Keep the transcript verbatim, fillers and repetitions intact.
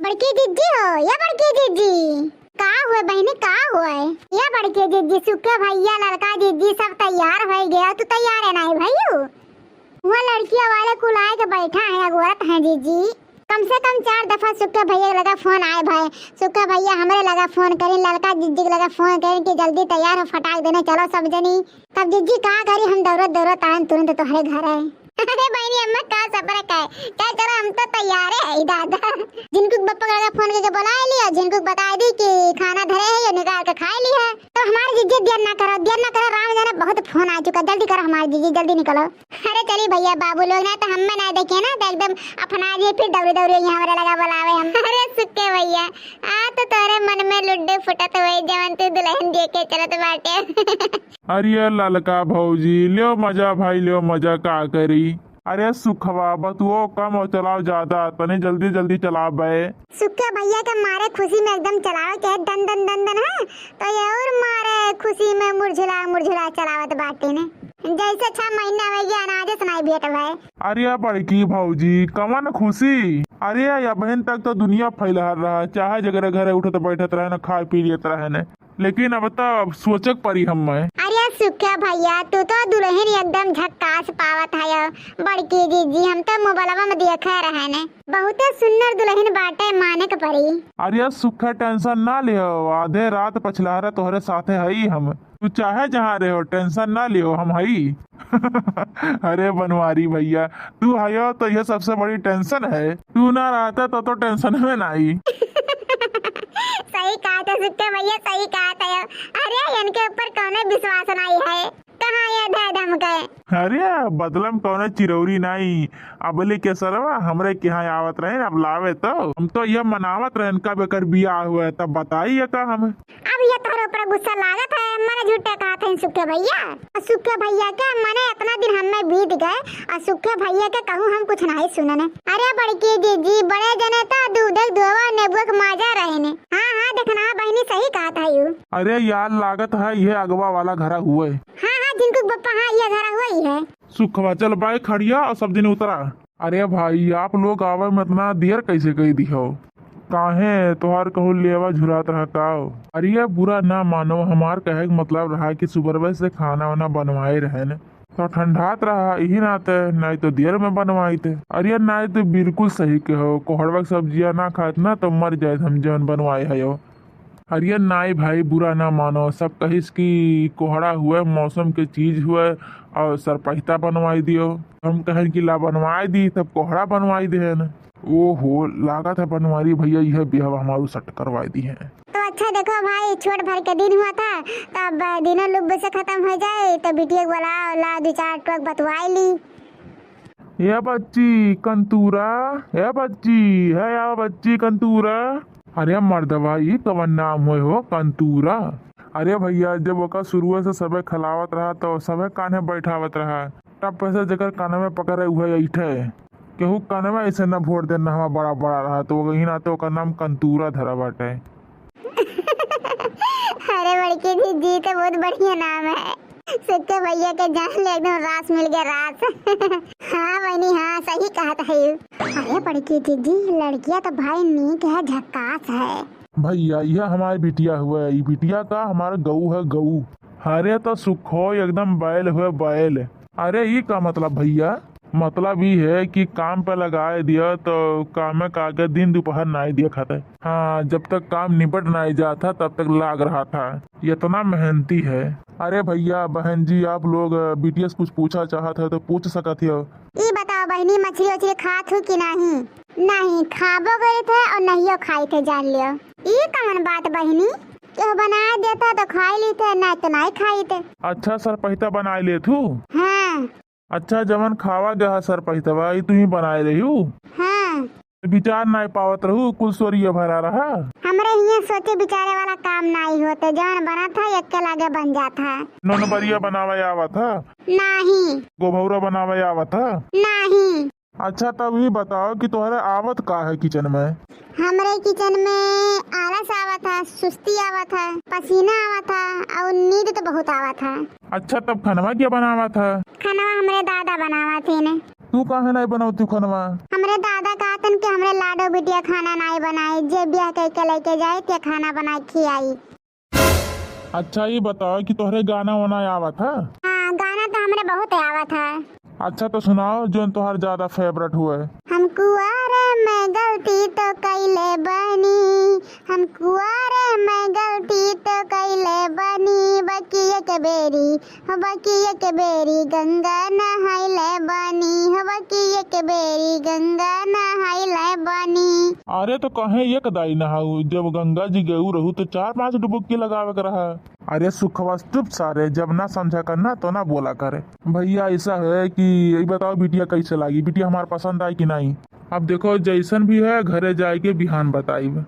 बड़की जिज्जी हो, या बड़की जिज्जी। का हुए बहिनी, का हुए? या बड़की जिज्जी, सुखे भैया, लड़का जिज्जी सब तैयार होइ गया, तू तैयार है नाहीं भइयू? वहाँ लड़किया वाले कुल आए के बैठा है, अगोरत है जिज्जी। कम से कम चार दफा सुखे भैया के लगा फोन आए भाई, सुखे भैया हमरे लगा फोन करिन, लड़का जिज्जी के लगा फोन करिन कि जल्दी तैयार हो, फटाक देने चलो सब जनी। तब जिज्जी का करी, हम दौड़त दौड़त आएन तुरंत तोहरे घर है। अरे बहिनी, हमें का सबर है, चल चलो, हम तो तैयार है दादा। झिनकू के बप्पा के लगा फोन करके बुलाए लिया, झिनकू के बताइ दी कि खाना धरे है, ये निकाल के खाए ली है। तो हमारे जिज्जी देर ना करो, देर ना करो, राम जाने बहुत फोन आ चुका, जल्दी करो हमारे जिज्जी, जल्दी निकलो। अरे चली भैया, बाबू लोग ना तो हमें ना देखे ना तो एकदम अफना जी, फिर दौड़ी दौड़ी यहाँ हमारे लगा बुलावे हम। अरे सुखे भैया, आ तो तोरे मन में लुड्डू फुटत हुए जवन तू दुल्हन देखे चलत बाटे। अरे ललका भौजी, ल्यो मजा भाई, ल्यो मजा, का करी। अरे सुखवा, बतुओ कम और चलाओ ज्यादा, तनी जल्दी जल्दी चलाओ बे। सुखे भैया के मारे खुशी में एकदम चलावे के दन दन दन दन है, तो ये और मारे खुशी में मुरझुला मुरझुला चलावत बाटे ने। जैसे छह महीना हो गया अनाजे से नाई भेंट भए। अरे बड़की भौजी, कवन खुशी? अरे अबहिन तक तो दुनिया फैलहर रहा, चाहे जगरे घरे उठत बैठत रहे न, खाए पी लेत रहे न, लेकिन अब तो अब सोचक परी हमें। अरे सुखे भैया, तू तो दुल्हन एकदम झक्कास पावत है। बड़की जिज्जी, हम तो मोबाइलवा में देखे रहे ने, बहुते सुन्नर दुल्हन बाटे, माने के परी। अरे सुखे, टेंशन ना लिहो, आधे रात पछलहरा तोहरे साथे हई हम। तू चाहे जहाँ रहो, टेंशन ना लिहो, हम हई। अरे बनवारी भैया, तू हयो तो यह सबसे बड़ी टेंशन है। तू ना रहता तो, तो टेंशन में ना आई। सही कहा था सुखे भैया, सही कहा था। अरे इनके ऊपर कौनो विश्वास नहीं है, कहाँ ये धै धमके। अरे बदलम कौनो चिरौरी नहीं, अबले के सरवा हमरे के यहाँ आवत रहे, अब लावे तो हम तो यह मनावत रहे, कब एकर बियाह हुआ है, तब बताइए का हम। अब ये तोहरे ऊपर गुस्सा लागत है, मने झूठे कहा था सुखे भैया। और सुखे भैया के मने इतना दिन हमें बीत गए, और सुखे भैया के कहूँ हम कुछ नहीं सुनने। अरे बड़की जिज्जी, बड़े जने तो दूध के धोवा नेबुआ के माजा रहे ने। हाँ हाँ, देखना बहिनी सही कहा था यू। अरे यार, लागत है ये अगवा वाला घरा हुए। हाँ हाँ, झिनकू के बप्पा, हाँ ये घरा हुए ही है। सुखवा, चल बाय खड़िया और सब दिन उतरा। अरे भाई, आप लोग आवे में इतना देर कैसे कई दिहो? काहे, तोहार कहूँ लेवा झुरात रहा का? अरे बुरा ना मानो, हमार कहे के मतलब रहा कि सुबरवे से खाना वाना बनवाए रहे न, तो ठंडात रहा, यही नाते, नहीं तो देर में बनवाइत। अरे नहीं, तो बिल्कुल सही कहो, कोहड़वा के सब्जिया ना खात ना तो मर जाए हम जौन बनवाए है यो। अरे नाई भाई, बुरा ना मानो, सब कहिस कि कोहड़ा हुए, मौसम के चीज हुए, और सरपहिता बनवाई दियो। हम कहन कि ला बनवाई दी, तब कोहड़ा बनवाई देहन। ओहो, लागत है बनवारी भैया यह बियाह हमारू सट करवाई दिहे। तो अच्छा देखो भाई, छोट भर के दिन हुआ था, तब दिनों लुब्ब से खत्म हो जाए, तो बिटिया के बोलाओ, ला दो चार टोक बतवाई ली। ए बच्ची कंतूरा, ए बच्ची, है या बच्ची कंतूरा। अरे मर्दवा, ई कवन नाम होय हो कंतूरा? अरे भैया, जब ओका शुरुए से सबे खिलावत रहा तो सबे कान्हे बैठावत रहा। टप से जेकर कान्हे में पकड़े उहे ऐठे। केहू कान्हे में ऐसे न भोर दे, नहवा बड़ा बड़ा रहा, तो वही नाते ओकर नाम कंतूरा धरा बाटे। अरे बड़की जिज्जी, तो बहुत बढ़िया नाम है। सुक्के भैया के जान ले, एकदम रास मिल गया, रास। हाँ बहिनी, हाँ, सही कहत है। अरे बड़की जिज्जी, लड़किया तो भाई नीक है, झक्कास है। भैया, यह हमारे बिटिया हुआ है, ई बिटिया का हमारा गऊ है, गऊ। अरे तो सुखो एकदम बैल हुए, बैल। अरे ई का मतलब भैया? मतलब ई है कि काम पे लगाए दिया तो कामे का आगे दिन दोपहर नाई दिया खाते। हाँ, जब तक काम निपट नाई जाता तब तक लाग रहा था। इतना मेहनती है। अरे भैया, बहन जी, आप लोग, अ, बिटिया से कुछ पूछा चाहत है तो पूछ सकत हो। ई बताओ बहिनी, मछली उछली खात हूँ कि नहीं? नहीं, खाबो करी थे और नहियो खाई थे, जान लियो। ई कौन बात बहिनी? केहू बना देता तो खाई ली थे, नहीं तो नहीं खाई थे। अच्छा, सरपहिता बनाए लेत हूँ। हाँ। अच्छा, जवन खावा गया है सरपहितवा, ई तू ही बनाए रही हूँ? हाँ। विचार नाई पावत रहू, कुल सोरिया भरा रहा। हमरे हियाँ सोचे विचारे वाला काम नाई होते, जवन बनत है, एक्के लागे बन जात है। नोनबरिया बनावे आवत है? नाही। गोभौरा बनावे आवत है? नाही। अच्छा, तब ई बताओ कि तोहरे आवत का है किचन में? हमरे किचन में आलस आवत है, सुस्ती आवत है, पसीना आवत है और नींद तो बहुत आवत है। अच्छा, तब खनवा क्या बनावत है? खनवा हमरे दादा बनावत है ने। तू काहे नाहीं बनावती खनवा? हमरे दादा कहतन कि हमरे लाडो बिटिया खाना नाहीं बनाई, जे बियाह कइके लइके जाई ते खाना बनाइ खियाई। अच्छा, ये बताओ कि तोहरे गाना वाना आवत है? हाँ, गाना तो हमरे बहुत आवत है। अच्छा, तो सुनाओ, जोन तोहर ज्यादा favourite हुए। हम कुआरे में गलती तो कइले बानी, हम कुआरे में गलती तो कइले बानी, बाकी एक बेरी, हो बाकी एक बेरी गंगा नहाइले बानी, हो बाकी एक बेरी गंगा नहाइले बानी। अरे, तो कहे एक दाई नहाऊ, जब गंगा जी गऊ रहू तो चार पांच डुबकी लगावे के रहा। अरे सुखवा, चुप सारे, जब ना समझा कर ना तो ना बोला करे। भइया, ऐसा है कि ये बताओ, बिटिया कैसे लागी? बिटिया हमार पसंद आई कि नाहीं? अब देखो, जैसन भी है, घरे जाए के बिहान बताइब।